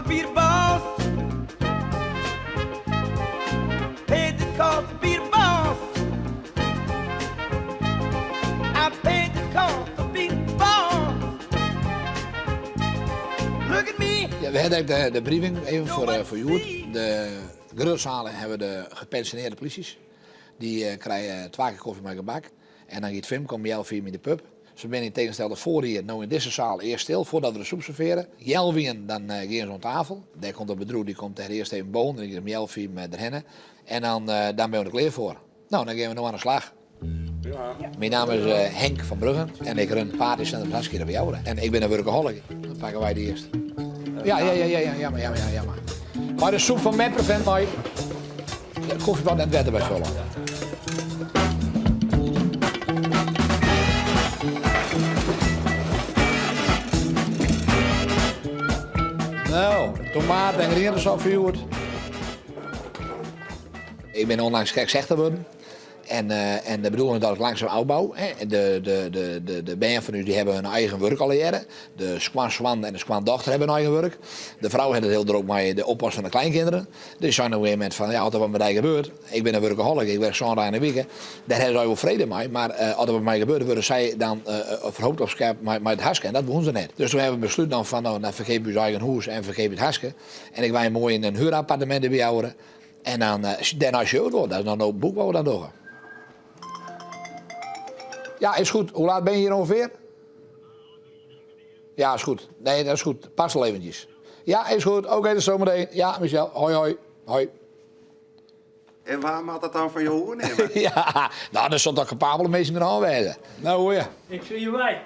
to be the boss. Paid the cost to be the boss. I paid the cost to be the boss. Look at me. Ja, we hebben ek de, de briefing even foar, eh, foar hjoed. De grutte salen hawwe de gepensionearde plysjes. Dy eh, krije twa kear kofje mei gebak. En dan giet Fimke om healfiif yn de pub. Se binne yn tegenstelling tot foarich jier no yn dizze saal earst stil foardat we de soep servearje. Healwei dan gean se oan tafel. Dêr komt it bedriuw, dy komt dêr earst even boven, dan giet om healfiif derhinne. En dan, dan binne we der klear foar. No, dan gean we no oan de slach. Myn namme is Henk van Bruggen en ik run Partycentrum Haske hjir op 'e Jouwer. En ik bin in workaholic. Dan pakke wy dy earst. Ja, ja, ja, ja, ja, jammer, jammer, ja, jammer. Mei de soep fan Medprevent mei de kofjepot net wetter by folle. No, tomaat en griente sop foar hjoed. Ik bin ûnlangs krekt sechtich wurden. En, eh, en de bedoeling is dat ik langzaam ôfbou. Hè. De, de, de, de, de bern fan ús dy hawwe hun eigen wurk allegearre. De skoansoan en de skoandochter hawwe hun eigen wurk. De frou hat it hiel drok mei de oppas fan de kleinkinderen. Dus sein op in gegeven momint fan, ja, as der wat mei dy gebeurt, ik bin in workaholic, ik werk sân dagen yn 'e wike, dêr hawwe sy wol frede mei, mar eh, as der wat mei my gebeurt, wurde sy dan uh, ferhoogd opskept mei, mei it haske. En dat woene se net. Dus toen hawwe we beslút dan fan, no, dan ferkeapje we ús eigen hûs en ferkeapje it haske. En ik wenje moai yn in huurappartemint by Jouwer. En dan, uh, dêrnei sjogge we it wol. Dat is noch no boek wat we dan dogge. Ja, is goed. Hoe laat ben je hier ongeveer? Ja, is goed. Nee, dat is goed. Pas al eventjes. Ja, is goed. Oké, okay, tot zometeen. Ja, Michel. Hoi, hoi. Hoi. En wa moat dat dan fan jo oernimme? ja, nou, dat soene toch kapabele minsken der wêze. Nou, hoe je? Ik sil je wei.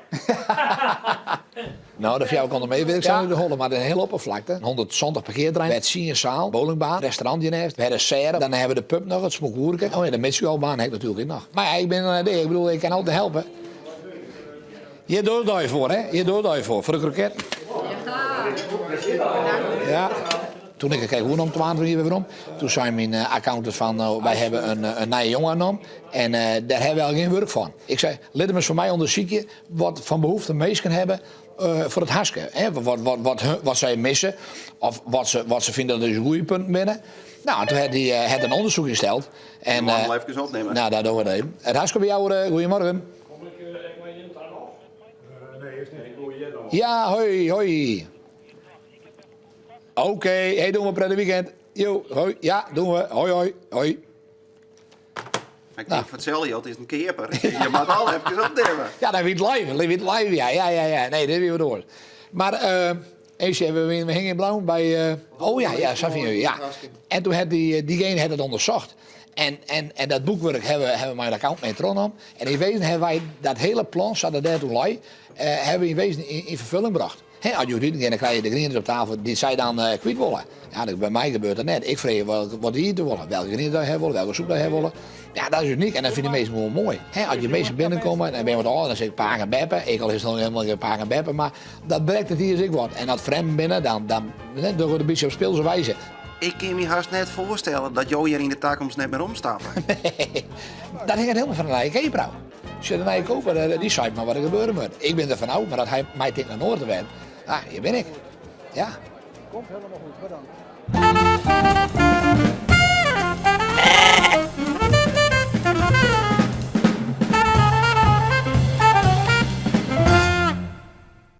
Nou, de fjouwerkante meter ik ja. de holle, mar in hiele oppervlakte. 170 parkearterrein, met tsien saal, bowlingbaan, restaurant hjirneist. We hawwe de serre, dan hawwe we de pub noch, it Smokhoerke. Oh ja, de midskoalbaan ha ik natuerlik ek noch. Mar ja, ik bin in ik bedoel, ik kin altyd helpe. Hjir docht it foar, hè? Hjir docht it foar, foar de kroketten. Ja. Toen ik krekt oernommen 22 jier werom, toen sei myn accountant fan no, wy hawwe in, in nije jonge oannommen en dêr hawwe wy al gjin wurk fan. Ik sei, lit him ris foar my ûndersykje wat fan behoefte minsken hawwe foar it haske. Hè? Wat, wat, wat, wat sy misse of wat se, wat se fine dat ús goede punten binne. Nou, toen hat hy hat in ûndersyk ynsteld. En, uh, even opnimme. Nou, dat dogge we even. It haske by jou, goedemorgen. Kom ik ek mei jim ta noch? Nee, earst net. Ik wol hjir noch. Ja, hoi, hoi. Oké, okay, hey, dogge we prettig weekend. Jo, hoi, ja, dogge we. Hoi, hoi, hoi. Ik nou. fertel je, it is in keaper. Je moat al even opnimme. Ja, dan wie it live. Wie it live, ja. Ja, ja, ja. Nee, dit wie wat oars. Mar, uh, eens even, we hingen blauw by... Uh, oh ja, ja, sa fine ja. En toen hat dy, diegene hat it ûndersocht. En, en, en dat boekwurk hawwe we, hawwe we mei de account mei trochnommen. En yn wezen hawwe wy dat hiele plan, sa't it dêr toen lei, uh, hawwe we yn wezen yn, yn ferfulling brocht. Hè, as jo út gean, dan krije je de grientes op tafel dy't sy dan uh, kwyt wolle. Ja, by my gebeurt dat net. Ik freegje wat, wat dy ite wolle, welke griente hawwe wolle, welke soep hawwe wolle. Ja, dat is unyk en dat fine de minsken gewoan moai. Hè, as je minsken binnenkomme en dan binne wat âlder, dan sis ik pake en beppe. Ek al is it noch helemaal gjin pake en beppe, mar dat brekt it iis ek wat. En as frjemden binne, dan, dan dogge we it in bytsje op speelse wize. Ik kin my hast net foarstelle dat jo hjir yn de takomst net mear omstappe. Nee, dat hinget helemaal fan de nije keaper ôf. Sjoch, de nije keaper, dy seit mar wat der gebeure moat. Ik bin der fan ôf, mar dat hy my tinkt nei Noard te wennen. Ah, hjir bin ik. Ja. Komt helemaal goed, bedankt.